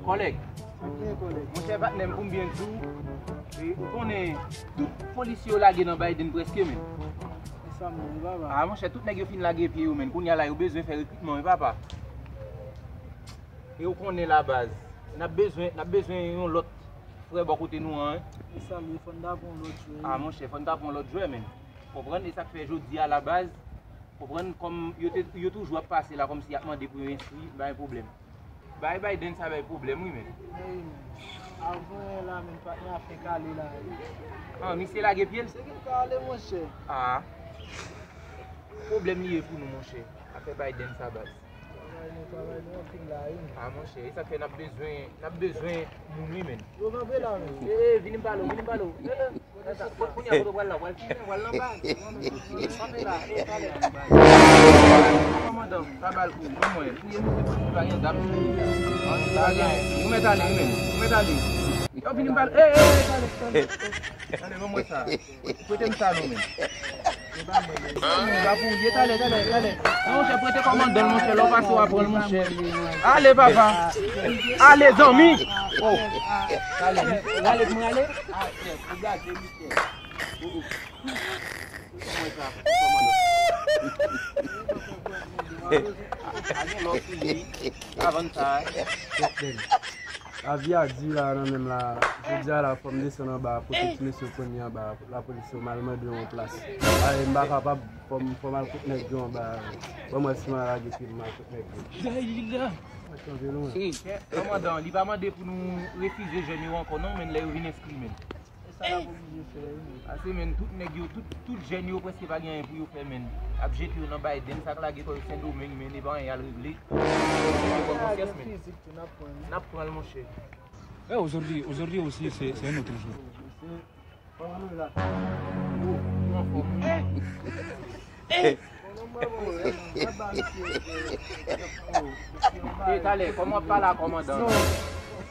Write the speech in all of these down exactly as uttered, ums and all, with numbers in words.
Kòlèg. Ok, kòlèg. Monchè, patnè m, pou m byen di w, e, ou konnen tout polisye yo lage nan Biden prèske, men. E sa m di, papa. A, monchè, tout nèg yo fin lage pye yo, men. Kounye a la, yo bezwen fè rekritman, wi, papa. E ou konnen la baz. N ap bezwen, n ap bezwen yon lòt frè bò kote nou an, wi. E sa m di, fò n ta pran yon lòt jwè, wi. A, monchè, fò n ta pran yon lòt jwè, men. Konprann? E sa k fè jodi a la baz, konprann, kòm yo te, yo toujou ap pase la kòmsi y ap mande pou yo enskri, pa gen pwoblèm. Bay Biden sa bay pwoblèm, wi, men. Wi, men. Avan yè la, men, patnè a fenk ale la, wi. An, misye lage pye l? Se gen ka ale, monchè. A. Pwoblèm li ye pou nou, monchè. Afè Biden sa baz. Travay nou, travay nou anpil la, wi, men. A, monchè, e sa k fè n ap bezwen, n ap bezwen moun, wi, men. Yo kanpe la, men. E, e, vini m pale w, vini m pale w. E, e. Kounye a, kote w pral la, w pral tounen, w pral nan baz. Kanpe la, e, talè. Kòmandan, pa ba l kou, non, mwen. Fouye misye pou misye pa gen zam sou li. Misye pa gen, ou mèt ale, wi, men. Ou mèt ale. Yo vini m pale. E, e, e, talè, talè. Talè, ban mwen sa. Prete m sa, non, men. E pa pou ou ye, talè, talè, talè. Non, monchè, prete kòmandan l, monchè, lè w pase w a pran l, monchè. Ale, papa. Ale, zanmi. Oh. Talè, ale pou mwen ale. Lavi a di la nan men m la. Jodi a la, fò m desann anba kote ti mesye yo pran m yo anba. Lapolis yo m al mande yon plas. Ay, m pa kapab, fò m, fò m al kot nèg yo anba. Ban m wè si m al lage pye m al kot nèg yo. Mwen kanpe lwen. Kòmandan, li pa mande pou nou refize jèn yo ankò non, men lè yo vin enskri, men. E sa n ap oblije fè, wi, men. Pase, men, tout nèg yo, tout, tout jèn yo prèske pa gen anyen pou yo fè, men. Ap jete yo nan Biden, sa k lage kò yo Sendomeng, men, e pa anyen y al regle. Yo pran konsyans, men. Fizik tou, n ap pran l. N ap pran l, monchè. Eh, aujourd'hui, aujourd'hui aussi, c'est, c'est un autre jour. E, talè, kòman w ap pale a kòmandan?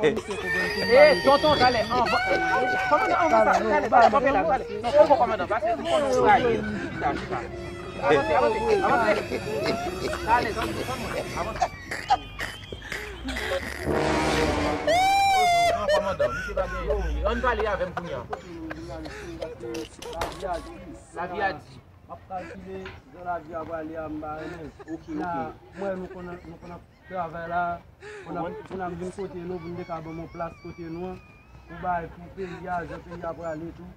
E, tonton, talè, anvan, kòmandan, anvan sa, talè, talè, kanpe la, talè. Non, poko kòmandan, pase, ou konnen w frajil. Chita, chita. Avanse, avanse, avanse. Talè, tann, tann mwen, avanse. Non, kòmandan, misye pa gen, ann pale avè m kounye a. Lavi a di. M ap kalkile jan lavi a prale a, m pa renmen. Ok, ok. M wè nou konn, nou konn ap travay la, pou n ap, pou n ap vin kote nou, pou n te ka ban m yon plas kote nou an, pou bay pou peyi a, jan peyi a prale tou.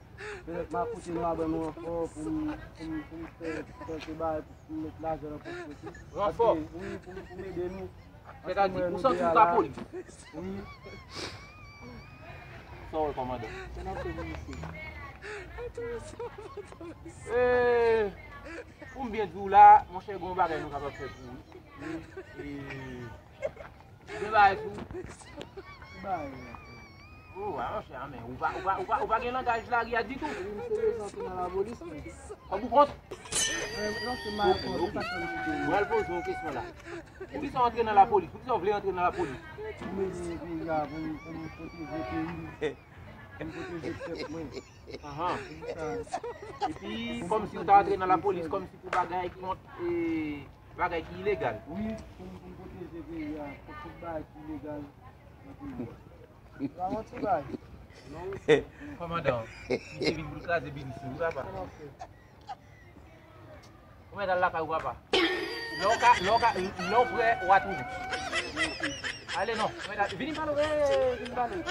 Petèt m ap kote nou a ban nou ranfò pou m, pou m, pou m fè kèlke bagay pou m met lajan nan pòch mwen tou. Ranfò? Paske, wi, pou m, pou m ede nou. Sètadi, ou santi w ka poli? Wi. Sa w wè, kòmandan? Sa n ap fè pou misye? Ee, pou m byen di w la, monchè, gen yon bagay nou kapab fè pou ou. Ee, gen bagay pou ou. Ki bagay? Oh, a, monchè, a, men, ou pa, ou pa, ou pa, ou pa gen langaj lari a ditou. Ou serye antre nan lapolis, men. Kòb ou kont? Mwen al poze yon kesyon la. Poukisa w antre nan lapolis? Poukisa w vle antre nan lapolis? Pou m ede peyi a, pou m, pou m pwoteje peyi m, pou m pwoteje pèp mwen. Ahan. Se pou sa. Epi, kòmsi w ta antre nan lapolis, kòmsi pou bagay kont, e, bagay ki ilegal. Wi, pou m, pou m pwoteje peyi a kont tout bagay ki ilegal nan peyi a. Pa manti, bay. Non, mesye. Kòmandan, misye vin pou l kraze binis nou, wi, papa. Ou mèt al lakay ou, papa. Lè w ka, lè w ka, lè w prè, w a tounen. Ale non, ou mèt al, vini m pale w, ee, vini m pale w.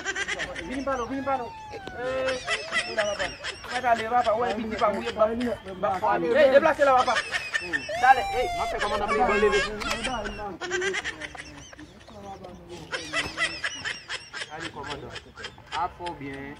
Vini m pale w, vini m pale w. Ee, vini la, papa. Ou mèt ale, papa, ou wè, piti pa m, ou ye, m ap, m ap frape. Ee, deplase la, papa. Talè, ee, m ap fè kòmandan pleyboy leve pou ou. Ale, kòmandan. Ap fè w byen.